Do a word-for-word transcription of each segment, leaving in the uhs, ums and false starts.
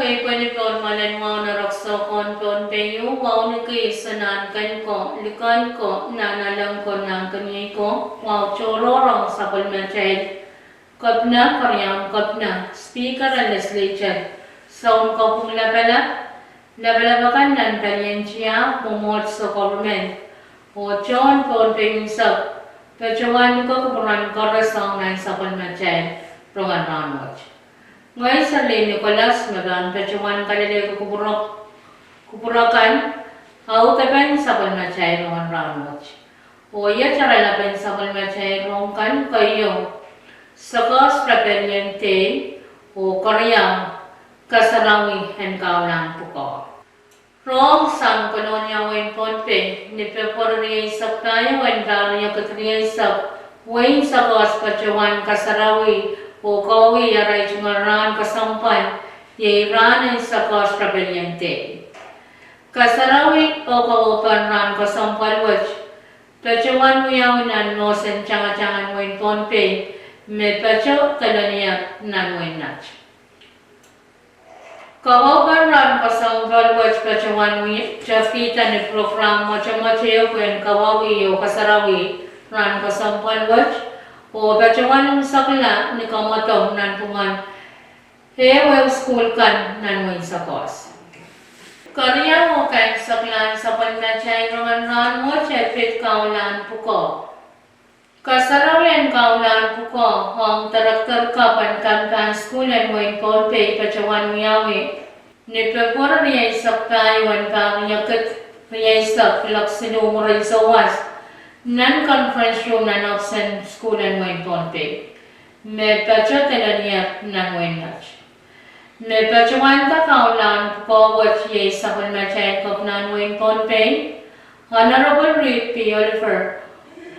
Ipweni pohn mwoalen wahu en erekiso ko en Pohnpei, wauneki Sounkomour ko, Likend ko, Nahnalek ko, Nahnkeniei ko, wahu tohrohr ong sapwellimatail Kepina, Keriaun Kepina, Speaker en Legislature, Sounkopwung Lapalap, lapalap akan nan palien tiahk, mwomwohdiso, government, oh tohn Pohnpei unsek, patohwan luke kupwuren koaros ong nan sapwellimatail rongen rahnwet. Ngehi Serlin Nicholas me pahn patohwan kalelehki kupwur, kupwur akan, audepen sapwellimatail rongen rahnwet. Oh iet oaralapen sapwellimatail rong kan keieu: Sukkot Rebellion Day, oh keriau, Kasarawi en Kaulahn Pwukoa. Rong sang Kolonia, wehin Pohnpei, ni Pwehpweri rieisek pahieu en pahr riekid rieisek, wehin Sukkot patohwan kasarawi oh kawauwih arail tungoal rahn kesempwal, iei rahn en Sukkot Rebellion Day. Kasarawi oh kawauwih rahn kesempwal wet patohwan wiawi nan mohsen tangatang en wehin Pohnpei, me patoh Kolonia nan wehin Nat. Kawauwih rahn kesempwal wet patohwan wie, tepkihda ni program mwotomwot ehu en kawauwih oh kasarawi rahn kesempwal wet, oh patohwan unsekla ni kamwadong nanpwungen ehuehu sukuhl kan nan wehin Sukkot. Keriau oh kaimwiseklahn sapwellimatail rongen rahnwet e pid Kaulahn Pwukoa. Kasarawi en Kaulahn Pwukoa ong director kapw en Kempahn Sukuhl en wehin Pohnpei patohwan wiawi ni Pwehpweri rieisek pahieu en pahr riekid rieisek, kuloak siluh mwurin souwas, nan conference room nan ohpis en sukuhl en wehin Pohnpei, me patoh Kolonia nan wehin Nat. Me patohwanda Kaulahn Pwukoa wet iei sapwellimatail Kepinahn wehin Pohnpei, Honorable Reed P. Oliver,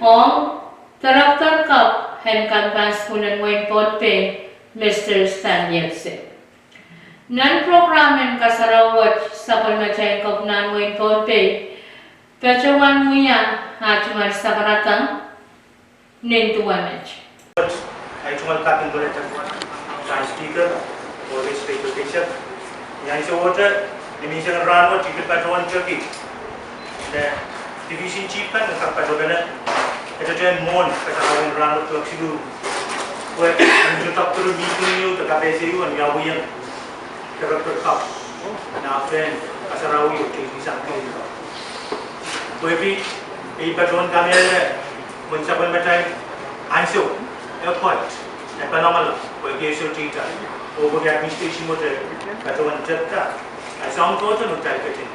ong director kapw en Kempahn Sukuhl en wehin Pohnpei, Mister Stanley Epstein. Nan program en kasarawi wet sapwellimatail Kepinahn wehin Pohnpei patohwan wia ah tungoal sakaradahn nin duwe met. Ahi tungoal kaping weledi sang Speaker oh Legislature. Ni ansou wet, ni menseng rahn wet I pil patohwan peki me division chief kan me kak patopene, e tete mwohn kasarawien rahn wet, kuloak siluh, pwe introductory meeting ieu de kapehse ieu en wiawihong director kapw nan ahpwtehn kasarawi oh tehnpas sang kehl. Pwehki I patohwan kamehlele mwein sapwellimatail ansou e pwoat, e paloangala, pwehki e sohte ihte, oh pwehki administration wet e patohwan tepda, a soang tohto me kitail ketin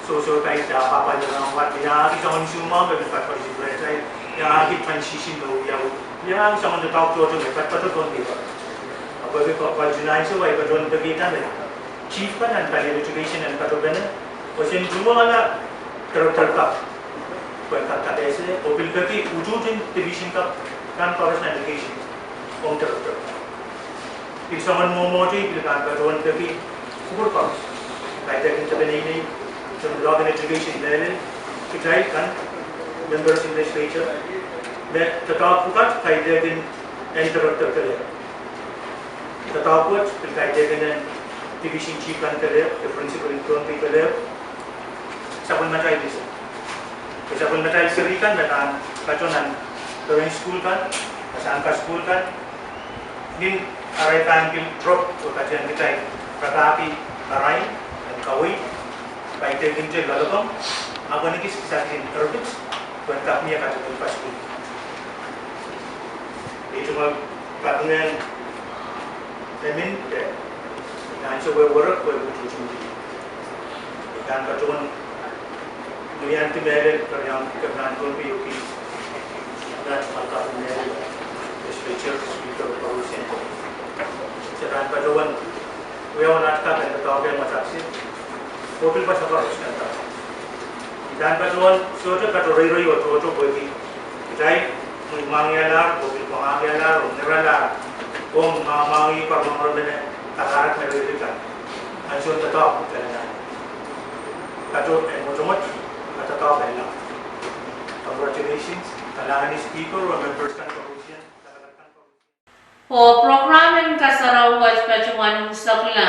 sohsohpai, ahpw pahpa ieu rahnwet, iangahki soangen isuh mwahu me pil patpalki rehtail, iangahki transition me wiawi, iangahki soangen doadoahk tohto me patpato pohn paper. A pwehki pahpa ieu ansou, I patohwan pekihda me chief kan nan palien education en patopene, oh sen tuhwongala director kapw, pwe kak kapehse, oh pil peki utuht en division kapw kan koaros nan education ong director kapw. Pil soangen mwomwohdiso, I pil pahn patohwan peki kupwur koaros, kaidehkin de peneinei, soangen department education mehlel, kitail kan members en legislature, me doadoahk pwukat kaidehkin en director kelehpw. Doadoahk wet pil kaidehkin en division chief kan kelehpw, de principal en Pohnpei kelehpw, sapwellimatail eisek. De sapwellimatail seri kan me pahn patoh nan peren sukuhl kan, nan kasukuhl kan, ni arail pahn pil drop oh patehng kitail rapahki arail en kaweid, kaidehkin de loalokong, ahpw en kis kisakis en erpit, pwehn kak mie katapan kasukuhl. Ei tungoal kaping en emen de nan ansou e werek pwe utuht en di. I pahn patohwan wiahda mehlel keriaun Kepinahn Pohnpei, oh pil nan tungoal kaping mehlel, Legislature, Speaker, Parliament. Se pahn patohwan wiawi nan kaping en doadoahk en masak se, oh pil patohwan I pahn patohwan sohte patohwan reirei oh tohto pwehki kitail mwomwahngih ahl, oh pil pwangahngih ahl, oh ngihralahr, oh mwomwahngih pahn mwomwohdiso me ne kakarak me reirei kan. Ansou doadoahk pil nan patohwan mwotomwot, doadoahk pil nan. Congratulations, kalahngan en Speaker oh members kan koarusie. Oh program en kasarawi wet patohwan unsekla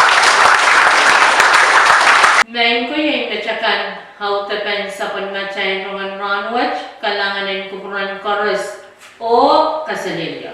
Maing ko, iei met akan audepen sapwellimatail rongen rahnwet. Kalahngan en kupwuren koaros oh kaselehlie.